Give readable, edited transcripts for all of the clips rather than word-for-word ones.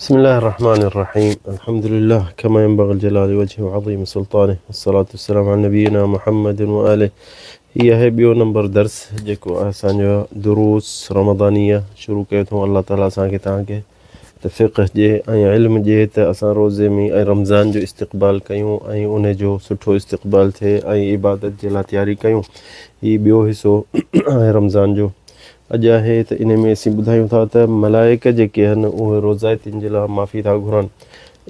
بسم الله الرحمن الرحيم الحمد لله كما ينبغي لجلال وجهه وعظيم سلطانه والصلاة والسلام على نبينا محمد وآله. هي آهي ٻيو نمبر درس جيڪو اسان جو دروس رمضانيه شروع ڪيو اٿئون. الله تعالي اسان کي توهان کي ته فقه ڏي ۽ علم ڏي ته اسان روزي ۾ ۽ رمضان جو استقبال ڪيون ۽ ان جو سٺو استقبال ٿئي ۽ عبادت جي لاء تياري ڪيون. هي ٻيو حصو آهي رمضان جو اڄ آهي ته انهي ۾ اسين ٻڌايون ٿا ته ملائڪ جيڪي آهن اهي روزائتين جي لاء معافي ٿا گهرن.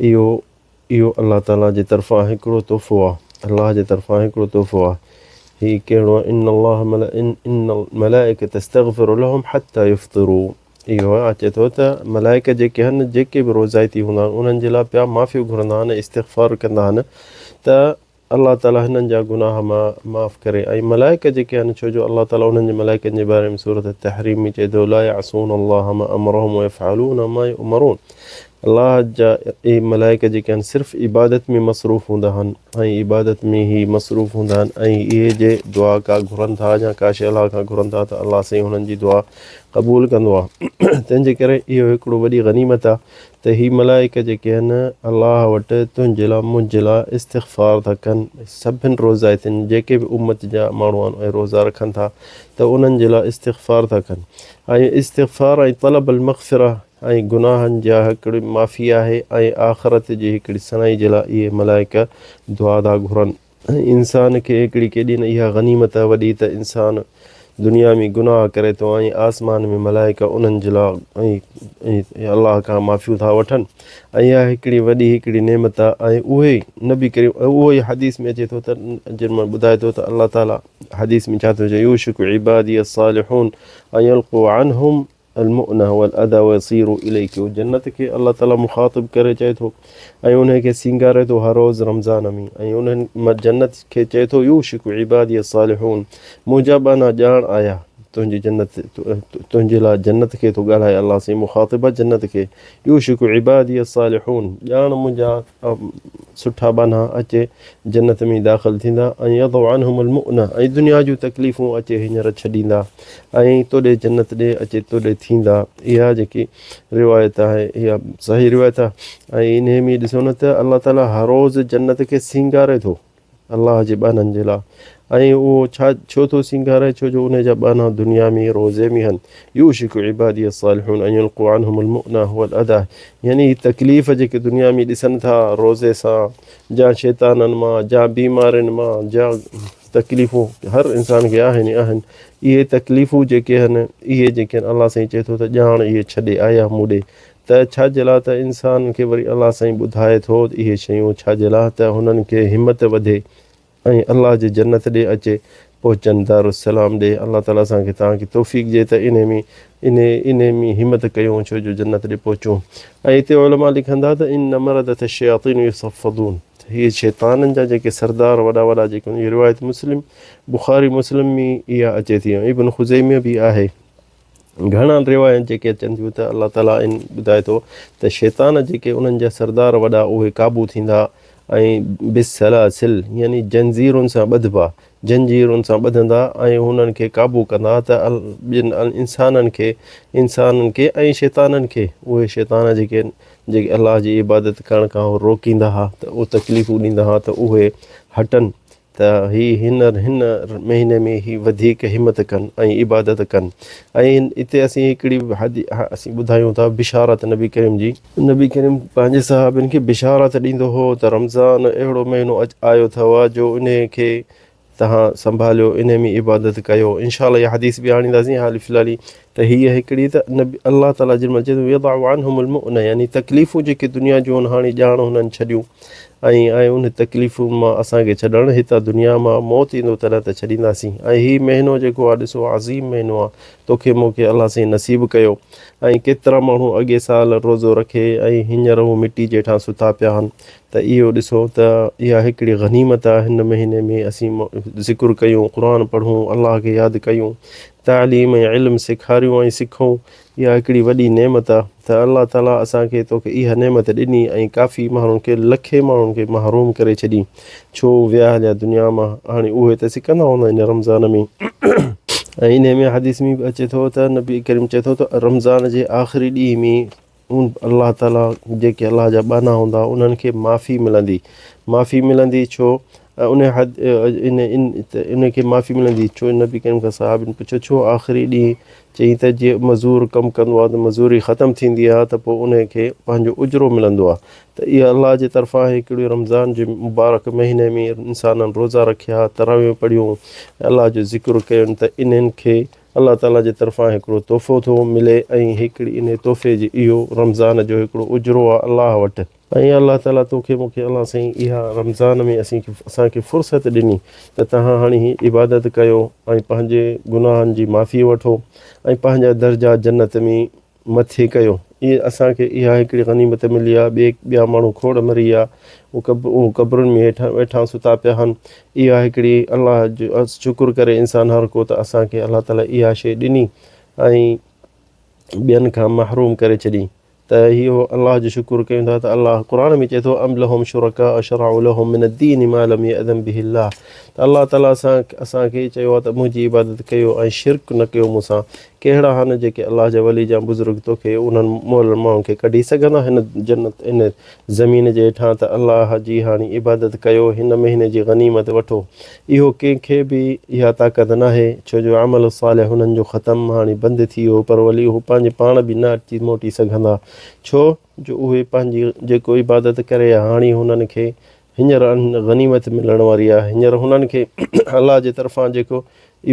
اهو اهو الله تعالي جي طرفان هڪڙو تحفو آهي. الله جي طرفان هڪڙو تحفو آهي. هي ڪهڙو آهي؟ ان الله ان الملائڪة تستغفر لهم حتى يفطروا. اهو اچي ٿو ته ملائڪ جيڪي آهن جيڪي به روزائتي هوندا آهن انهن جي لاء پيا معافيون گهرندا آهن استغفار ڪندا آهن ته الله تعالي هنن جا گناهه معاف ڪري ۽ ملائڪ جيڪي آهن ڇو جو الله تعالي انهن جي ملائڪن جي باري ۾ سورة التحريم ۾ چئي ٿو لا يعصون الله ما امرهم ويفعلون ما يؤمرون. الله جا اهي ملائڪ جيڪي آهن صرف عبادت ۾ مصروف هوندا آهن ۽ عبادت ۾ ئي مصروف هوندا آهن ۽ اهي جي دعا ڪا گهرن ٿا يا ڪا شيء الله کان گهرن ٿا ته الله سائين هنن جي دعا قبول ڪندو آهي. تنهن جي ڪري اهو هڪڙو وڏي غنيمت آهي ته هي ملائڪ جيڪي آهن الله وٽ تنهنجي لاء منهنجي لاء استغفار ٿا ڪن. سڀن روزائتين جيڪي به امت جا ماڻهو آهن اهي روزا رکن ٿا ته انهن جي لاء استغفار ٿا ڪن ۽ استغفار ۽ طلب المغفره ۽ گناهن جا هڪڙي معافي آهي ۽ آخرت جي هڪڙي سڻائي جي لاء اهي ملائڪ دعا ٿا گهرن. ۽ انسان کي هڪڙي ڪيڏي نه اها غنيمت آهي وڏي ته انسان دنيا ۾ گناهه ڪري ٿو ۽ آسمان ۾ ملائڪ انهن جي لاء ۽ الله کان معافيون ٿا وٺن ۽ اها هڪڙي وڏي هڪڙي نعمت آهي. ۽ اهي نبي ڪريم اهو ئي حديث ۾ اچي ٿو ته جن مان ٻڌائي ٿو ته الله تعالي حديث ۾ ڇا ٿو چئي يوشڪ عبادي الصالحون ان يلقوا عنهم المؤنه والاذي ويصيروا اليڪ. اهو جنت کي الله تعالي مخاطب ڪري چئي ٿو ۽ انهي کي سينگاري ٿو هر روز رمضان ۾ ۽ انهن جنت کي چئي ٿو يوشڪ عبادي الصالحون منهنجا ٻانها ڄاڻ آيا تنهنجي جنت تنهنجي لاء جنت کي ٿو ڳالهائي الله سائين مخاطب جنت کي يوشڪ عبادي الصالحون ڄاڻ منهنجا سٺا ٻانها اچي جنت ۾ داخل ٿيندا ۽ يضع عنهم المؤنه ۽ دنيا جون تڪليفون اچي هينئر ڇڏيندا ۽ توڏي جنت ڏي اچي توڏي ٿيندا. اها جيڪي روايت آهي اها صحيح روايت آهي ۽ انهي ۾ ڏسو نه ته الله تعالي هر روز جنت کي سينگاري ٿو الله جي ٻانهن جي لاء ۽ اهو ڇا ڇو ٿو سينگاري ڇو جو انهي جا ٻانها دنيا ۾ روزي ۾ هن. يوشڪ عبادي الصالحون ان يلقوا عنهم المؤنه والاذى يعني هي تڪليف جيڪي دنيا ۾ ڏسن ٿا روزي سان جا شيطانن مان جا بيمارين مان جا تڪليفون هر انسان کي آهن ئي آهن اهي تڪليفون جيڪي آهن اهي جيڪي آهن الله سائين چئي ٿو ته ڄاڻ اهي ڇڏي آيا مون ڏي ته ڇا جي لاء ته انسان کي وري الله سائين ٻڌائي ٿو ته اهي شيون ڇا جي لاء ته هنن کي همت وڌي ۽ الله جي جنت ڏي اچي پهچن دارالسلام ڏي. الله تعالي اسان کي توهان کي توفيق ڏي ته انهي ۾ انهي انهي ۾ همت ڪيون ڇو جو جنت ڏي پهچون. ۽ هتي علماء لکندا ته ان مردة الشياطين يصفدون هي شيطانن جا جيڪي سردار وڏا وڏا جيڪي هي روايت مسلم بخاري مسلم ۾ اها اچي ٿي ۽ ابن خزيمه به آهي. گهڻا روايت جيڪي اچن ٿيون ته الله تعاليٰ ان ٻڌائي ٿو ته شيطان جيڪي انهن جا سردار وڏا اهي قابو ٿيندا ۽ بالسلاسل يعني جنجيرن سان ٻڌبا جنجيرن سان ٻڌندا ۽ انهن کي قابو ڪندا ته ٻين انسانن کي انسانن کي ۽ شيطانن کي اهي شيطان جيڪي جيڪي الله جي عبادت ڪرڻ کان روڪيندا ها ته اهي تڪليفون ڏيندا ها ته اهي هٽن ته هي هن هن مهيني ۾ هي وڌيڪ همت ڪن ۽ عبادت ڪن ۽ اتي اسين هڪڙي اسين ٻڌايون ٿا بشارت نبي ڪريم جي. نبي ڪريم پنهنجي صحابين کي بشارت ڏيندو هو ته رمضان اهڙو مهينو آيو اٿو جو انهي کي توهان سنڀاليو انهي ۾ عبادت ڪيو انشاء الله اها حديث به آڻينداسين حالي في الحال ته هيء هڪڙي ته نبي الله تعاليٰ جن چئي ٿو يضع عنهم المؤنه يعني تڪليفون جيڪي دنيا جون هاڻي ڄاڻ هنن ڇڏيون ۽ ۽ ان تڪليفن مان اسان کي ڇڏڻ هتان دنيا مان موت ايندو تڏهن ته ڇڏينداسين ۽ هي مهينو جيڪو آهي ڏسو عظيم مهينو آهي توکي مون کي الله سائين نصيب ڪيو ۽ ڪيترا ماڻهو اڳي سال روزو رکي ۽ هينئر هو مٽي جي هيٺان ستا پيا آهن ته اهو ڏسو ته اها هڪڙي غنيمت آهي هن مهيني ۾ اسين ذڪر ڪيون قرآن پڙهون الله کي ياد ڪيون تعليم ۽ علم سيکاريون ۽ سکون اها هڪڙي وڏي نعمت آ ته الله تعالي اسان کي توکي اها نعمت ڏني ۽ ڪافي ماڻهن کي لکين ماڻهن کي محروم ڪري ڇڏي ڇو ويا هليا دنيا مان هاڻي اهي ته سکندا هوندا ان رمضان ۾. ۽ انهي ۾ حديث ۾ به اچي ٿو ته نبي ڪريم چئي ٿو ته رمضان جي آخري ڏينهن ۾. الله تعالي جيڪي الله جا ٻانها هوندا انهن کي معافي ملندي معافي ملندي ڇو ان حد ان ان کي معافي ملندي ڇو نبي ڪريم کان صحابين پڇيو ڇو آخري ڏينهن چيائين ته جي مزور ڪم ڪندو آهي ته مزوري ختم ٿيندي آهي ته پوء ان کي پنهنجو اجرو ملندو آهي ته اها الله جي طرفان هڪڙي رمضان جي مبارڪ مهيني ۾ انسانن روزا رکيا تراويحون پڙهيون الله جو ذڪر ڪين ته انهن کي الله تعالي جي طرفان هڪڙو تحفو ٿو ملي ۽ هڪڙي انهي تحفي جي اهو رمضان جو هڪڙو اجرو آهي الله وٽ. ۽ الله تعالي توکي مون کي الله سائين اها رمضان ۾ اسين کي اسان کي فرصت ڏني ته توهان هاڻي هي عبادت ڪيو ۽ پنهنجي گناهن جي معافي وٺو ۽ پنهنجا درجا جنت ۾ مٿي ڪيو اي اسان کي اها هڪڙي غنيمت ملي آ ٻي ٻيا ماڻهو کوڙ مري ويا اهو قبرن ۾ هيٺان ويٺا ستا پيا هن اها هڪڙي الله جو شڪر ڪري انسان هر ڪو ته اسان کي الله تعالي اها شي ڏني ۽ ٻين کان محروم ڪري ڇڏي ته اهو الله جو شڪر ڪيون ٿا ته الله قرآن ۾ چئي ٿو ام لهم شرڪاء شرعوا لهم من الدين ما لم يأذن به الله ته الله تعالي اسان اسان کي چيو آهي ته منهنجي عبادت ڪيو ۽ شرڪ نه ڪيو مون سان ڪهڙا هن جيڪي الله جا ولي جا بزرگ توکي انهن مئل ماڻهن کي ڪڍي سگهندا هن جنت ان زمين جي هيٺان ته الله جي هاڻي عبادت ڪيو هن مهيني جي غنيمت وٺو اهو ڪنهن کي به اها طاقت ناهي ڇو جو عمل صالح انهن جو ختم هاڻي بند ٿي ويو پر ولي هو پنهنجي پاڻ به نه اچي موٽي سگهندا ڇو جو اهي پنهنجي جيڪو عبادت ڪري هاڻي هنن کي هينئر غنيمت ملڻ واري آهي، هينئر هنن کي الله جي طرفان جيڪو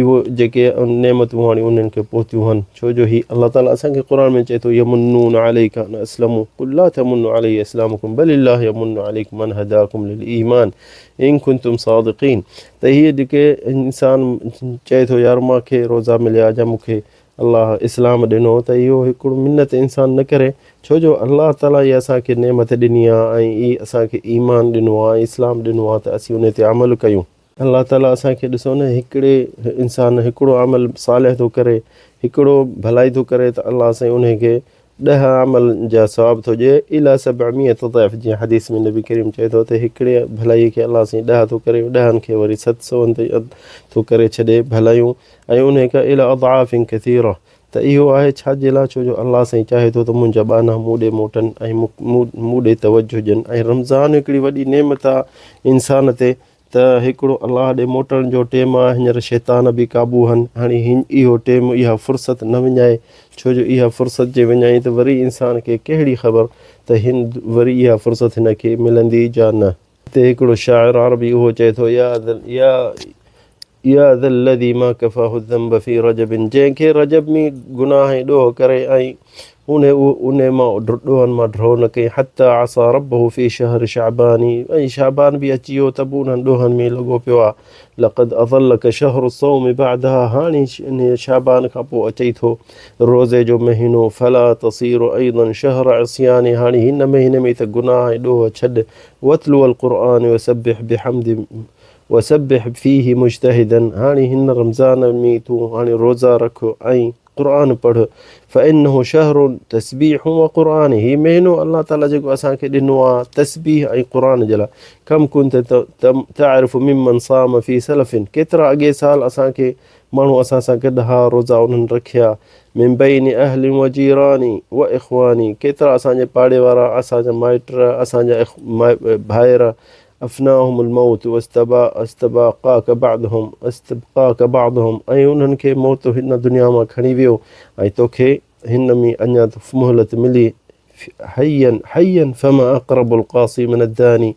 اهو جيڪي نعمتون هاڻي انهن کي پهتيون هن، ڇو جو هي الله تعالي اسان کي قرآن ۾ چئي ٿو يمنون عليک ان اسلموا قل لا تمنوا علي اسلامکم بل الله يمن عليکم ان هداکم للايمان ان کنتم صادقين ته هي جيڪي انسان چئي ٿو يار مان کي روزا مليا يا مون کي الله اسلام ڏنو ته اهو هڪڙو منت انسان نه ڪري ڇو جو الله تعالي ئي اسان کي نعمت ڏني آهي ۽ ئي اسان کي ايمان ڏنو آهي ۽ اسلام ڏنو آهي ته اسين ان تي عمل ڪيون. الله تعالي اسان کي ڏسو نه هڪڙي انسان هڪڙو عمل صالح ٿو ڪري هڪڙو ڀلائي ٿو ڪري ته الله سائين ان کي ڏهه عمل جا ثواب ٿو ڏئي الي سبعمية ضعف جيئن حديث ۾ نبي ڪريم چئي ٿو ته هڪڙي ڀلائي کي الله سائين ڏهه ٿو ڪري ڏهن کي وري ست سون تي ٿو ڪري ڇڏي ڀلايون ۽ انهي کان الي اضعاف ڪثيره ته اهو آهي ڇا جي لاء ڇو جو الله سائين چاهي ٿو ته منهنجا ٻانها مون ڏي موٽن ۽ مون ڏي توجه ڏين ۽ رمضان هڪڙي وڏي نعمت آهي انسان تي ته هڪڙو الله ڏي موٽڻ جو ٽيم آ، هينئر شيطان به قابو هن، هاڻي اهو ٽيم اها فرصت نه وڃائي، ڇو جو اها فرصت جي وڃائي ته وري انسان کي ڪهڙي خبر ته هن وري اها فرصت هن کي ملندي جا نه. هتي هڪڙو شاعر عربي اهو چئي ٿو، يا يا يا ذا الذي ما ڪفاه الذنب في رجب جنهن کي رجب ۾ گناهه ۽ ڏوهه ڪري ۽ انهي انهي مان ڏوهن مان ڍؤ نه ڪئي حتي عصي ربه في شهر شعبان ۽ شعبان به اچي ويو ته به انهن ڏوهن ۾ لڳو پيو آ لقد اظلک شهر الصوم بعدها هاڻي انهي شعبان کان پوء اچئي ٿو روزي جو مهينو فلا تصير ايضا شهر عصيان هاڻي هن مهيني ۾ ته گناهه ۽ ڏوهه ڇڏ واتلو القرآن وسبح بحمد وسبح فيه مجتهدا هاڻي هن رمضان ۾ تون هاڻي روزا رک ۽ قرآن پڙهه فانه شهر تسبيح و قرآن هي مهينو الله تعالي جيڪو اسان کي ڏنو آ تسبيح ۽ قرآن جي لاء ڪم كنت تعرف ممن صام في سلف ڪيترا اڳي سال اسان کي ماڻهو اسان سان گڏ ها روزا انهن رکيا من بين اهل و جيران و اخوان ڪيترا اسان جي پاڙي وارا اسان جا مائٽ اسان جا ڀائر افناهم الموت واستبقاک بعضهم استبقاک بعضهم ۽ انهن کي موت هن دنيا مان کڻي ويو ۽ توکي هن ۾ اڃا مهلت ملي حيا حيا فما اقرب القاصي من الداني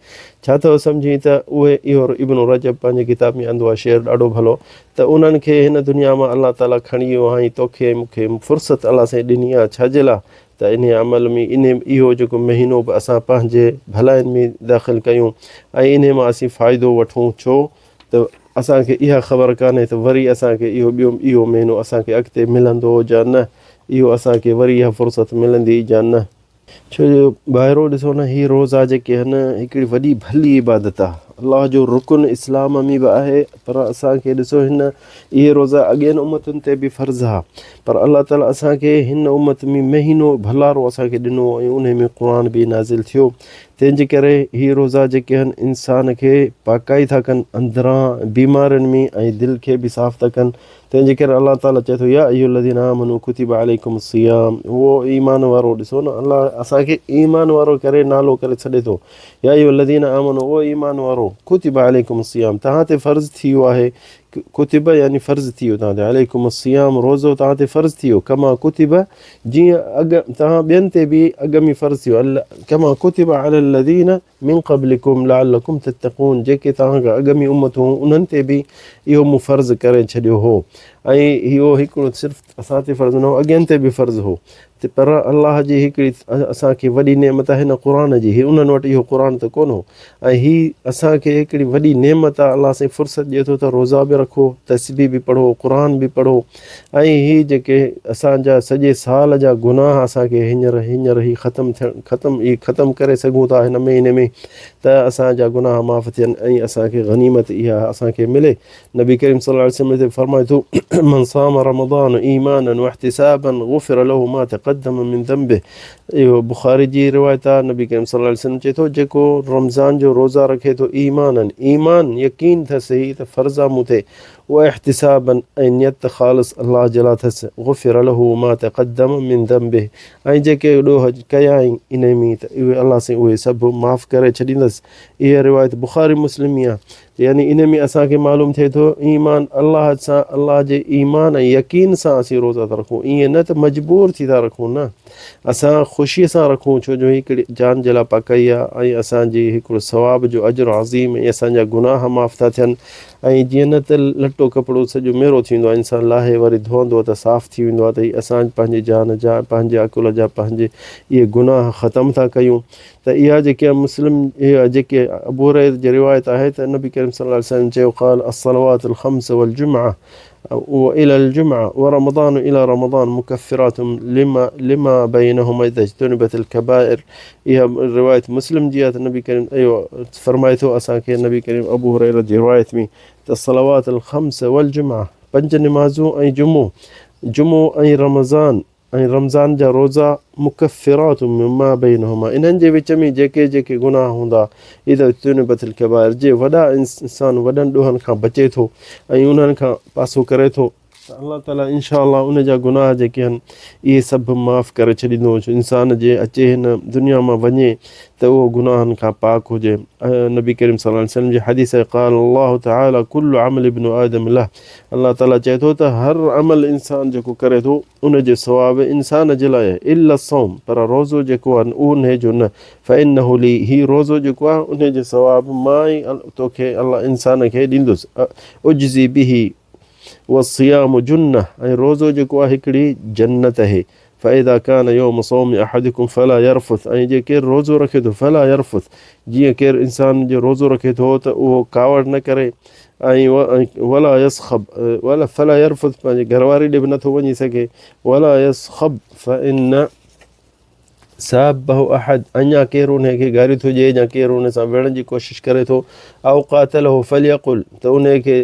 ڇا ٿو سمجهين ته اهي اهو ابن رجب پنهنجي ڪتاب ۾ آندو آهي شعر ڏاڍو ڀلو ته انهن کي هن دنيا مان الله تعالي کڻي ويو آهي توکي ۽ مون کي فرصت الله سائين ڏني آهي ڇا جي لاء ته انهي عمل ۾ انهي اهو جيڪو مهينو به اسان پنهنجي ڀلائين ۾ داخل ڪيون ۽ انهي مان اسين فائدو وٺون ڇو ته اسان کي اها خبر ڪانهي ته وري اسان کي اهو ٻيو اهو مهينو اسان کي اڳتي ملندو جا نه اهو اسان کي وري اها فرصت ملندي جا نه. ڇو جو ڀائرو ڏسو نه هي روزا جيڪي آهن هڪڙي وڏي ڀلي عبادت آهي. الله جو رڪن اسلام ۾ به آهي پر اسان کي ڏسو هن اهي روزا اڳين امتن تي به فرض ها پر الله تعالي اسان کي هن امت ۾ مهينو ڀلارو اسان کي ڏنو ۽ انهي ۾ قرآن به نازل ٿيو تنهن جي ڪري هي روزا جيڪي آهن انسان کي پاڪائي ٿا ڪن اندران بيمارين ۾ ۽ دل کي به صاف ٿا ڪن تنهن جي ڪري الله تعالي چئي ٿو يا ايها الذين آمنوا ڪتب عليڪم الصيام اهو ايمان وارو ڏسو نه الله اسان کي ايمان وارو ڪري نالو ڪري ڇڏي ٿو يا ايها الذين آمنوا او ايمان وارو ڪتب عليڪم الصيام تهان تي فرض ٿي ويو آهي ڪتب يعني فرض ٿي ويو تهان تي عليڪم الصيام روزو تهان تي فرض ٿي ويو ڪما ڪتب جيئن اڳ تهان ٻين تي به اڳ ۾ فرض ٿي ويو ڪما ڪتب علي الذين من قبلڪم لعلڪم تتقون جيڪي توهان کان اڳ ۾ امتون هيون انهن تي به اهو مون فرض ڪري ڇڏيو هو ۽ اهو هڪڙو صرف اسان تي فرض نه هو اڳين تي به فرض هو ته پر الله جي هڪڙي اسان کي وڏي نعمت آهي هن قرآن جي هي انهن وٽ اهو قرآن ته ڪونه هو ۽ هي اسان کي هڪڙي وڏي نعمت آهي الله سائين فرصت ڏئي ٿو ته روزا به رکو تسبيح به پڙهو قرآن به پڙهو ۽ هي جيڪي اسان جا سڄي سال جا گناهه اسان کي هينئر هينئر هي ختم ٿيڻ ختم هي ختم ڪري سگهون ٿا هن مهيني ۾ ته اسان جا گناهه معاف ٿين ۽ اسان کي غنيمت اها اسان کي ملي. نبي ڪريم صلي الله عليه وسلم هتي فرمائي ٿو من صام رمضان ايمانا واحتسابا غفر له ما تقدم من ذنبه اهو بخاري جي روايت آهي نبي ڪريم صلي الله عليه وسلم چئي ٿو جيڪو رمضان جو روزا رکي ٿو ايمانا ايمان يقين ٿس هي ته فرض آ مون تي واحتسابا ۽ نيت خالص الله جي لاء اٿس، غفر له ما تقدم من ذنبه ۽ جيڪي ڏوهه ڪيائين انهي ۾ ته اهي الله سائين اهي سڀ معاف ڪري ڇڏيندس. اها روايت بخاري مسلم ۾ آهي. يعني انهي ۾ اسان کي معلوم ٿئي ٿو ايمان الله سان الله جي ايمان ۽ يقين سان اسين روزا ٿا رکون ائين نه ته مجبور ٿي ٿا رکون نه اسان خوشي سان رکون ڇو جو هڪڙي جان جي لاء پاڪائي آهي ۽ اسان جي هڪڙو ثواب جو اجر عظيم ۽ اسان جا گناهه معاف ٿا ٿين ۽ جيئن نه ته لٽو ڪپڙو سڄو ميرو ٿي ويندو آهي انسان لاهي وري ڌوئندو آهي ته صاف ٿي ويندو آهي ته هي اسان پنهنجي جان جا پنهنجي عقل جا پنهنجي اهي گناهه ختم ٿا ڪيون ته اها جيڪي مسلم اها جيڪي ابو هريره جي روايت آهي ته نبي ڪريم صلي الله عليه وسلم چيو قال الصلوات الخمس والجمعه والى الجمعه ورمضان الى رمضان مكفرات لما لما بينهما اذا اجتنبت الكبائر اها روايت مسلم جي آهي ته نبي ڪريم اهو فرمائي ٿو اسان کي نبي ڪريم ابو هريره جي روايت ۾ ته الصلوات الخمس والجمعه پنج نمازون ۽ جمعو جمعو ۽ رمضان ۽ رمضان جا روزا مڪفرات مما بينهما انهن جي وچ ۾ جيڪي جيڪي گناهه هوندا اذا اجتنبت الڪبائر جي وڏا انسان وڏن ڏوهن کان بچي ٿو ۽ انهن کان پاسو ڪري ٿو ته الله تعالي انشاء الله ان جا گناهه جيڪي آهن اهي سڀ معاف ڪري ڇڏيندو انسان جي اچي هن دنيا مان وڃي ته اهو گناهن کان پاڪ هجي نبي ڪريم صلي الله عليه وسلم جي حديث آهي قال الله تعالي كل عمل ابن آدم له الله تعالي چئي ٿو ته هر عمل انسان جيڪو ڪري ٿو ان جو ثواب انسان جي لاء آهي الا الصوم پر روزو جيڪو آهي اهو انهي جو نه فانه لي هي روزو جيڪو آهي انهي جو ثواب مان ئي توکي الله انسان کي ڏيندس اجزي به والصيام جنة ۽ روزو جيڪو آهي هڪڙي جنت اهي فاذا كان يوم صوم احدكم فلا يرفث ۽ جي ڪير روزو رکي ٿو فلا يرفث جيئن ڪير انسان جي روزو رکي ٿو ته اهو ڪاوڙ نه ڪري ۽ ولا يصخب ولا فلا يرفث پنهنجي گهر واري ڏي به نٿو وڃي سگهي ولا يصخب فان سابه احد اڃا ڪير انهي کي گاريون ٿو ڏئي يا ڪير ان سان وڙهڻ جي ڪوشش ڪري ٿو او قاتله فليقل ته انهي کي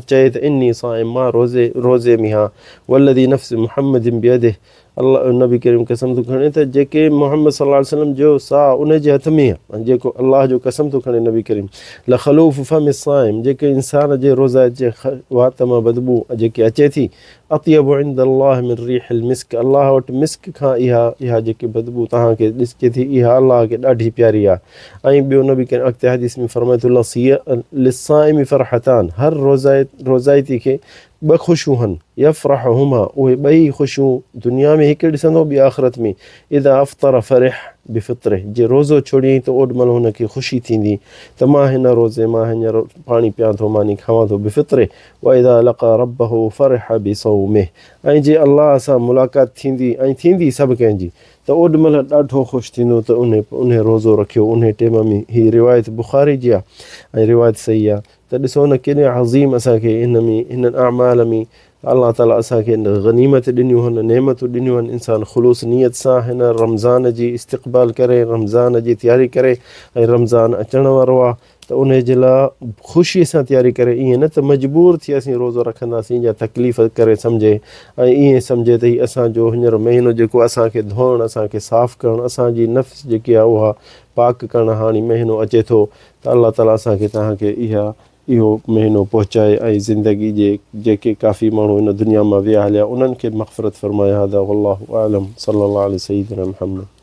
چئي ته اني صائم مان روزي روزي ۾ هان والذي نفس محمد بيده الله نبي ڪريم قسم ٿو کڻي ته جيڪي محمد صلي الله عليه وسلم جو ساهه ان جي هٿ ۾ آهي جيڪو الله جو قسم ٿو کڻي نبي ڪريم لخلوف فم الصائم جيڪي انسان جي روزه جي وات مان بدبو جيڪي اچي ٿي اطيب عند الله من ريح المسڪ الله وٽ مسڪ کان اها اها جيڪي بدبو توهان کي ڏسجي ٿي اها الله کي ڏاڍي پياري آهي ۽ ٻيو نبي ڪريم اڳتي حديث ۾ فرمائي ٿو للصائم فرحتان هر روزائتي کي ٻه خوشيون هن يفرحهما اهي ٻئي خوشيون دنيا ۾ هڪ ڏسندو ٻي آخرت ۾ اذا افطر فرح بفطره جي روزو ڇوڙيائين ته اوڏ مهل هن کي خوشي ٿيندي ته مان هن روزي مان هينئر پاڻي پيان ٿو ماني کاوان ٿو بفطره واذا لقي ربه فرح بصومه ۽ جي الله سان ملاقات ٿيندي ۽ ٿيندي سڀ ڪنهن جي ته اوڏ مهل ڏاڍو خوش ٿيندو ته انهي انهي روزو رکيو انهي ٽيم ۾ هي روايت بخاري جي آ ۽ روايت صحيح آ ته ڏسو نه ڪيڏي عظيم اسان کي هن ۾ هنن اعمال ۾ ته الله تعالي اسان کي غنيمت ڏنيون هن نعمتون ڏنيون آهن انسان خلوص نيت سان هن رمضان جي استقبال ڪري رمضان جي تياري ڪري ۽ رمضان اچڻ وارو آهي ته انهي جي لاء خوشي سان تياري ڪري ائين نه ته مجبور ٿي اسين روزو رکنداسين يا تڪليف ڪري سمجهي ۽ ائين سمجهي ته هي اسان جو هينئر مهينو جيڪو اسان کي ڌوئڻ اسان کي صاف ڪرڻ اسان جي نفس جيڪي آهي اها پاڪ ڪرڻ هاڻي مهينو اچي ٿو ته الله تعالي اسان کي توهان کي اها اهو مهينو پهچائي ۽ زندگي جي جيڪي ڪافي ماڻهو هن دنيا مان ويا هليا انهن کي مغفرت فرمائي هذا والله اعلم صلي الله علي سيدنا محمد.